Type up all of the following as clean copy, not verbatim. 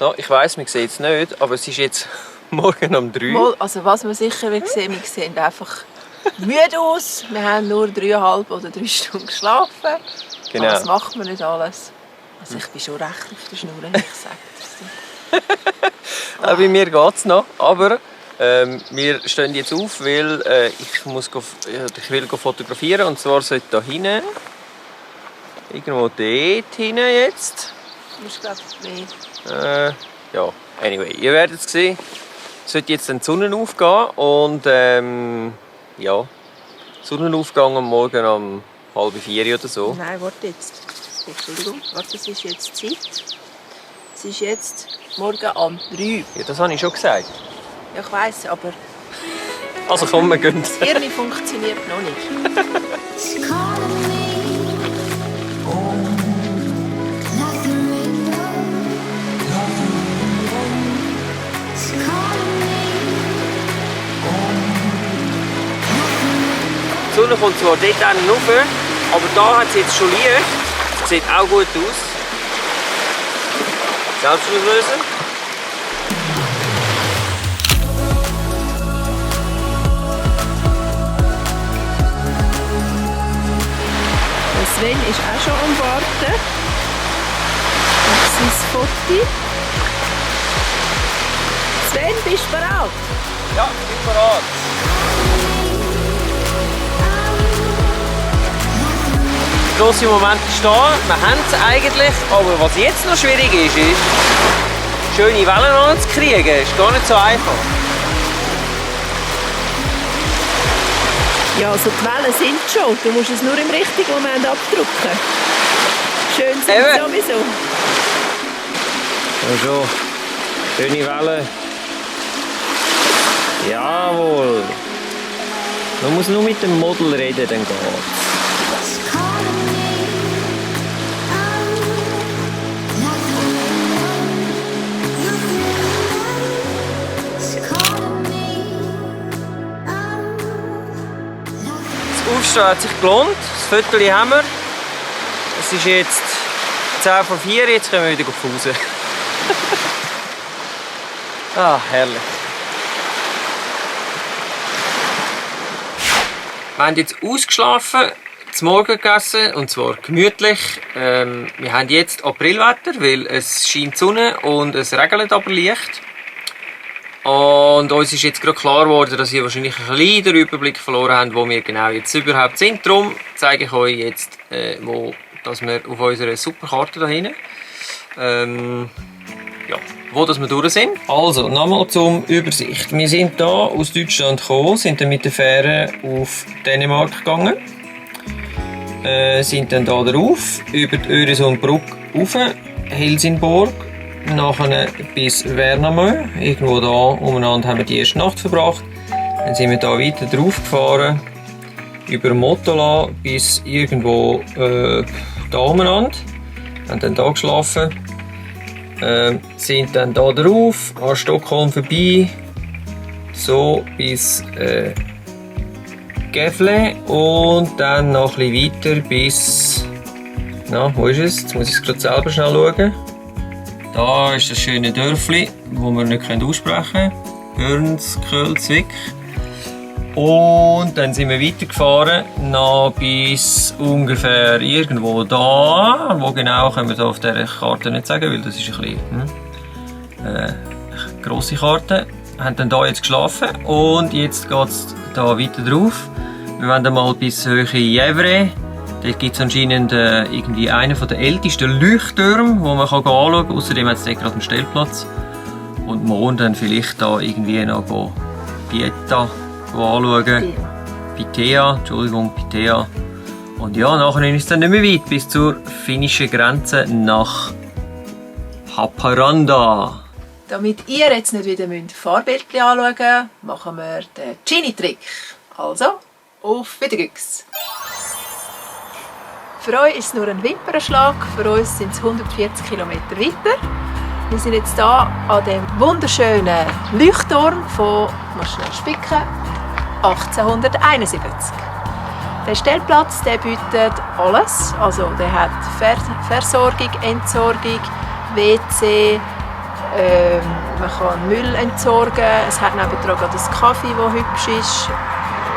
So, ich weiss, man sieht es nicht, aber es ist jetzt morgen um 3 Uhr. Also was wir sicher sehen, wir sehen einfach müde aus. Wir haben nur 3,5 oder 3 Stunden geschlafen. Genau. Aber das macht man nicht alles. Also ich bin schon recht auf der Schnur, ich sage das. Auch bei mir geht es noch, aber wir stehen jetzt auf, weil ich will fotografieren, und zwar sollte da hinten, irgendwo dort hinten jetzt. Ich glaube mehr. Ja, anyway, ihr werdet es sehen. Es sollte jetzt die Sonne aufgehen und ja, Sonnenaufgang am Morgen um 3:30 oder so. Nein, warte jetzt. Entschuldigung, warte, es ist jetzt Zeit. Es ist jetzt morgen um 3. Ja, das habe ich schon gesagt. Ja, ich weiss, aber Also komm, wir gehen. das Hirn funktioniert noch nicht. Die Sonne kommt zwar dort hinten rauf, aber da hat es jetzt schon Licht. Das sieht auch gut aus. Selbst auslösen. Sven ist auch schon am Warten. Auf sein Foto. Sven, bist du bereit? Ja, ich bin bereit. Der grosse Moment ist da. Wir haben es eigentlich, aber was jetzt noch schwierig ist, schöne Wellen anzukriegen. Das ist gar nicht so einfach. Ja, also die Wellen sind schon. Du musst es nur im richtigen Moment abdrücken. Schön sind sie sowieso. Also, schöne Wellen. Jawohl. Man muss nur mit dem Model reden, dann geht's. Das Aufstehen hat sich gelohnt. Das Viertel haben wir. Es ist jetzt 3:10, jetzt können wir wieder Pause. Herrlich. Wir haben jetzt ausgeschlafen, zum Morgen gegessen, und zwar gemütlich. Wir haben jetzt Aprilwetter, weil es scheint die Sonne und es regnet aber leicht. Und uns ist jetzt gerade klar geworden, dass ihr wahrscheinlich ein bisschen den Überblick verloren habt, wo wir genau jetzt überhaupt sind. Darum zeige ich euch jetzt, dass wir auf unserer Superkarte da hinten, wo wir durch sind. Also, nochmal zum Übersicht. Wir sind hier aus Deutschland gekommen, sind dann mit der Fähre auf Dänemark gegangen, sind dann hier drauf, über die Öresundbrücke rauf, Helsingborg, nachher bis Värnamo, irgendwo da umeinander haben wir die erste Nacht verbracht. Dann sind wir hier weiter drauf gefahren, über Motala bis irgendwo da umeinander, haben dann hier geschlafen, sind dann hier drauf, an Stockholm vorbei, so bis Gefle und dann noch ein bisschen weiter bis, wo ist es? Jetzt muss ich es gerade selber schnell schauen. Da ist das schöne Dörfli, das wir nicht aussprechen können. Börnskölzvik. Und dann sind wir weitergefahren bis ungefähr irgendwo da. Wo genau können wir da auf dieser Karte nicht sagen, weil das ist ein bisschen eine grosse Karte. Wir haben dann hier jetzt geschlafen und jetzt geht es da weiter drauf. Wir wollen dann mal bis Höhe Gävle. Dort gibt es anscheinend irgendwie einen der ältesten Leuchttürme, die man anschauen kann. Außerdem hat es dort gerade einen Stellplatz. Und morgen dann vielleicht da irgendwie noch Pieta anschauen. Pitea, Entschuldigung, Pitea. Und ja, nachher ist es dann nicht mehr weit bis zur finnischen Grenze nach Haparanda. Damit ihr jetzt nicht wieder Fahrbildchen anschauen müsst, machen wir den Genie-Trick. Also, auf Wiedergüchs! Für euch ist es nur ein Wimpernschlag, für uns sind es 140 km weiter. Wir sind jetzt hier an dem wunderschönen Leuchtturm von, muss schnell spicken, 1871. Der Stellplatz der bietet alles, also der hat Versorgung, Entsorgung, WC, Man kann Müll entsorgen. Es hat nebenan gerade ein Kaffee, das hübsch ist.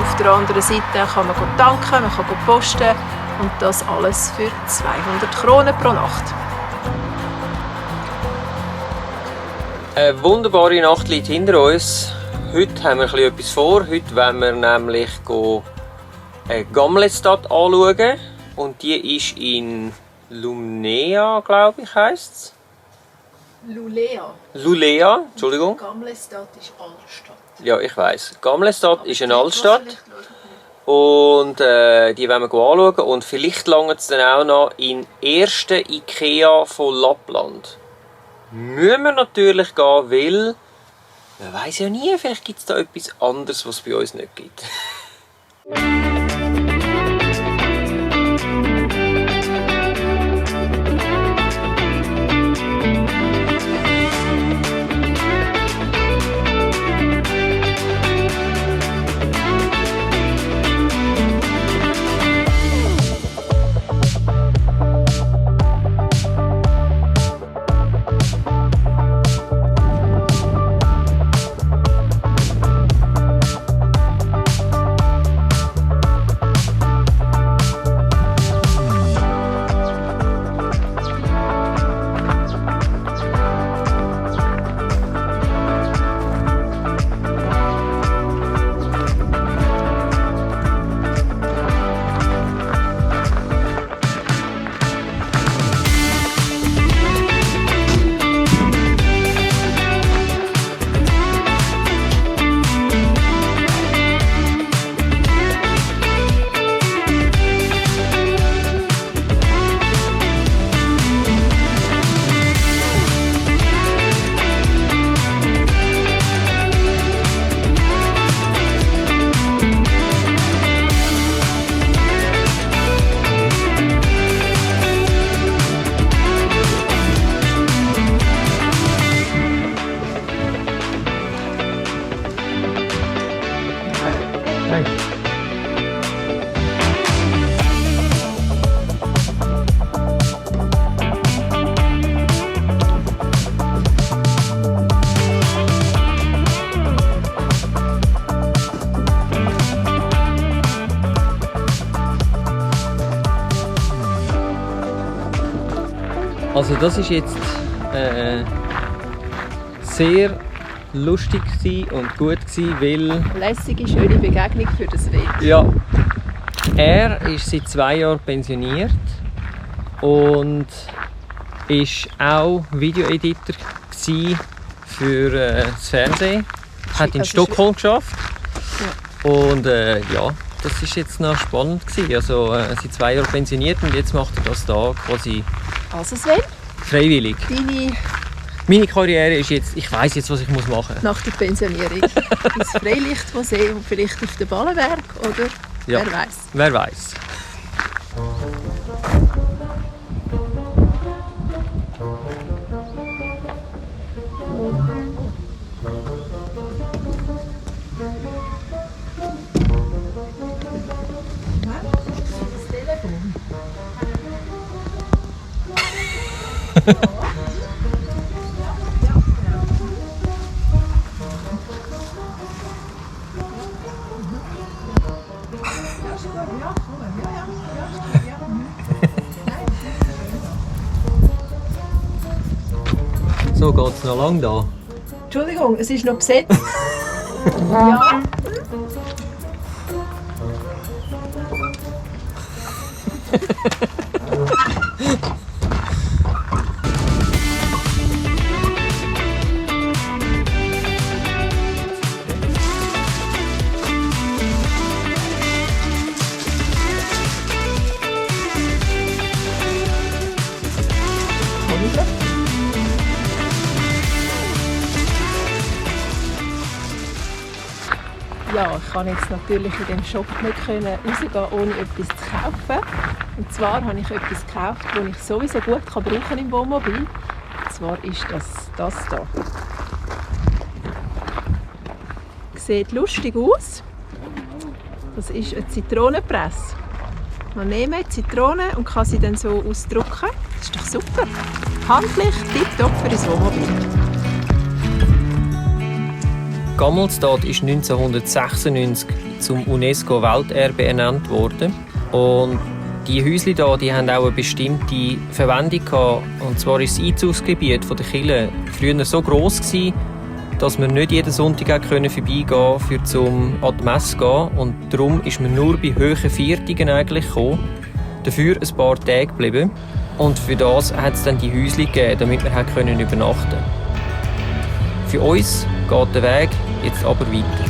Auf der anderen Seite kann man tanken, man kann posten. Und das alles für 200 Kronen pro Nacht. Eine wunderbare Nacht liegt hinter uns. Heute haben wir etwas vor. Heute wollen wir nämlich Gamlestad anschauen. Und die ist in Lumnea, glaube ich, heisst es. Lulea, Entschuldigung. Gamlestad ist Altstadt. Ja, ich weiss. Gamlestad ist eine Altstadt. Und die wollen wir anschauen. Und vielleicht langt es dann auch noch in den ersten Ikea von Lappland. Müssen wir natürlich gehen, weil man weiss ja nie, vielleicht gibt es da etwas anderes, was es bei uns nicht gibt. Also das ist jetzt sehr lustig und gut gewesen, weil... Lässige, schöne Begegnung für das Wild. Ja. Er ist seit 2 Jahren pensioniert und ist auch Videoeditor für das Fernsehen. Hat in Stockholm geschafft. Ja. Und ja, das ist jetzt noch spannend gewesen. Also seit 2 Jahren pensioniert und jetzt macht er das da quasi also Sven, freiwillig. Meine Karriere ist jetzt, ich weiss jetzt, was ich machen muss. Nach der Pensionierung. Ins Freilichtmuseum, vielleicht auf den Ballenberg, oder? Ja. Wer weiß. Wer weiß. So geht es noch lange da. Entschuldigung, es ist noch besetzt. Ja. Ja, ich kann jetzt natürlich in dem Shop nicht rausgehen, ohne etwas zu kaufen. Und zwar habe ich etwas gekauft, das ich sowieso gut brauchen im Wohnmobil. Und zwar ist das hier. Sieht lustig aus. Das ist eine Zitronenpresse. Man nimmt die Zitrone und kann sie dann so ausdrücken. Das ist doch super. Handlich, tipptopp für das Wohnmobil. Gammelstadt ist 1996 zum UNESCO-Welterbe ernannt worden. Und die Häuschen hier, die haben auch eine bestimmte Verwendung gehabt. Und zwar ist das Einzugsgebiet der Kirche früher so gross gewesen, dass man nicht jeden Sonntag vorbeigehen konnte, um an die Messe zu gehen. Und darum ist man nur bei hohen Viertigen eigentlich gekommen, dafür ein paar Tage geblieben. Und für das hat es dann die Häuschen gegeben, damit wir übernachten konnten. Für uns geht der Weg jetzt aber weiter.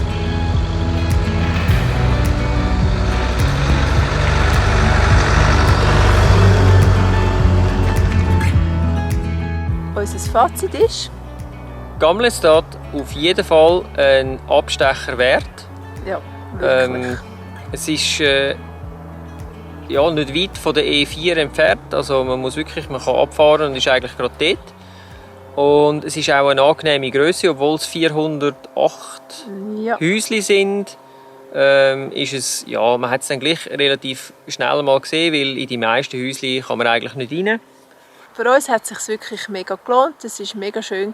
Unser Fazit ist, Gammelstadt auf jeden Fall ein Abstecher wert. ja, wirklich. Es ist ja, nicht weit von der E4 entfernt. Also man kann abfahren und ist eigentlich gerade dort. Und es ist auch eine angenehme Größe, obwohl es 408 Ja. Häuschen sind. Ist es, ja, man hat es dann gleich relativ schnell mal gesehen, weil in die meisten Häuschen kann man eigentlich nicht rein. Für uns hat es sich wirklich mega gelohnt. Es war mega schön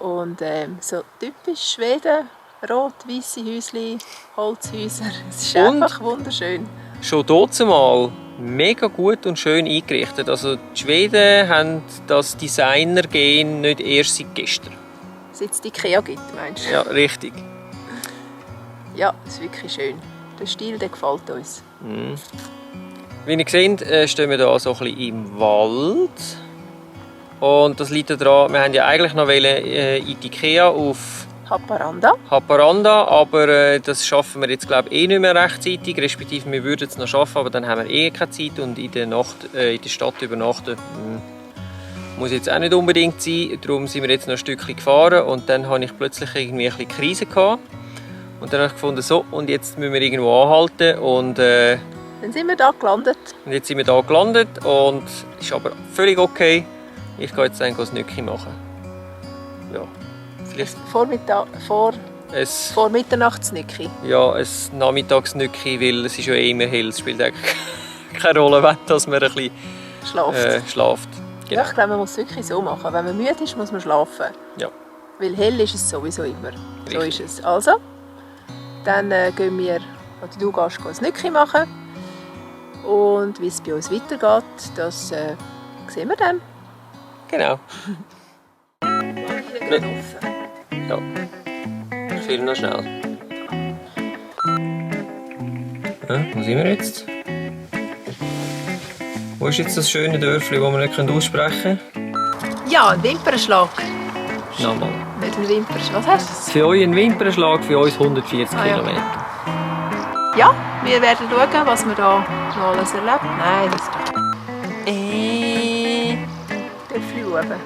und so typisch Schweden, rot-weisse Häuschen, Holzhäuser. Es ist Und? einfach wunderschön. Schon dort mal mega gut und schön eingerichtet. Also die Schweden haben das Designer-Gen nicht erst seit gestern. Seit es die IKEA gibt, meinst du? Ja, richtig. Ja, es ist wirklich schön. Der Stil, der gefällt uns. Wie ihr seht, stehen wir hier so ein bisschen im Wald. Und das liegt daran, wir haben ja eigentlich noch in die IKEA auf Haparanda. Haparanda, aber das schaffen wir jetzt glaube ich nicht mehr rechtzeitig, respektive wir würden es noch schaffen, aber dann haben wir keine Zeit und in der Stadt übernachten muss jetzt auch nicht unbedingt sein. Darum sind wir jetzt noch ein Stückchen gefahren und dann hatte ich plötzlich irgendwie ein bisschen Krise gehabt. Und dann habe ich gefunden, so, und jetzt müssen wir irgendwo anhalten und Dann sind wir da gelandet. jetzt sind wir hier gelandet und ist aber völlig okay. Ich gehe jetzt ein Snücki machen. Ja, vielleicht Vor Mitternachtsnücki. ja, ein Nachmittagsnücki, weil es ist ja immer hell. Es spielt eigentlich keine Rolle, dass man ein bisschen schlaft. Ja, ich glaube, man muss es wirklich so machen. Wenn man müde ist, muss man schlafen. Ja. Weil hell ist es sowieso immer. So Richtig. ist es. Also, dann gehen wir, oder du gehst ein Snücki machen. Und wie es bei uns weitergeht, das sehen wir dann. Genau. Wieder offen. Ja. Ich filme noch schnell. Ja, wo sind wir jetzt? Wo ist jetzt das schöne Dörfli, das wir nicht aussprechen können? Ja, ein Wimpernschlag. Nochmal. Nicht ein Wimpernschlag. Was heißt Für euch ein Wimpernschlag, für uns 140 Ah, ja. Kilometer. das? Ja, wir werden schauen, was wir da noch alles erleben. Nein, das Dörfli oben.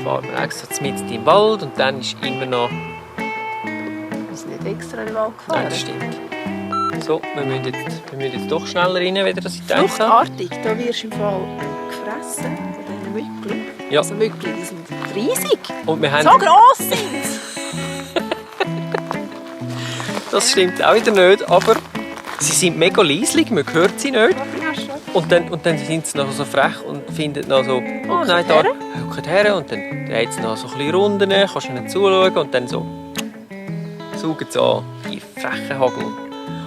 Fahren wir extra mitten im Wald und dann ist immer noch... Wir sind nicht extra in den Wald gefahren. Nein, das stimmt. So, wir müssen jetzt doch schneller rein, wieder das ich gedacht habe. Fluchtartig, da wirst du im Fall gefressen von diesen Mückeln. Ja. Also Mückeln, die sind riesig. Und wir haben... So gross sind sie. Das stimmt auch wieder nicht, aber sie sind mega leislich, man hört sie nicht. Und dann sind sie noch so frech und finden noch so, oh nein, da hücken her und dann dreht sie noch so ein bisschen Runden, kannst du ihnen zuschauen und dann so saugen sie an, die frechen Hagel.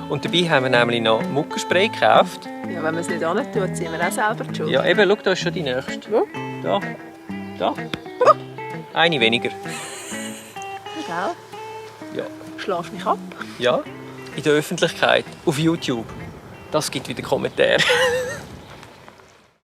Und dabei haben wir nämlich noch Muckerspray gekauft. Ja, wenn man es nicht antut, sind wir auch selber die Schuld. Ja, eben, schau, da ist schon die nächste. Wo? Da. Da. Eine weniger. Gell? Ja. Schlaf mich ab. Ja. In der Öffentlichkeit. Auf YouTube. Das gibt wieder Kommentare.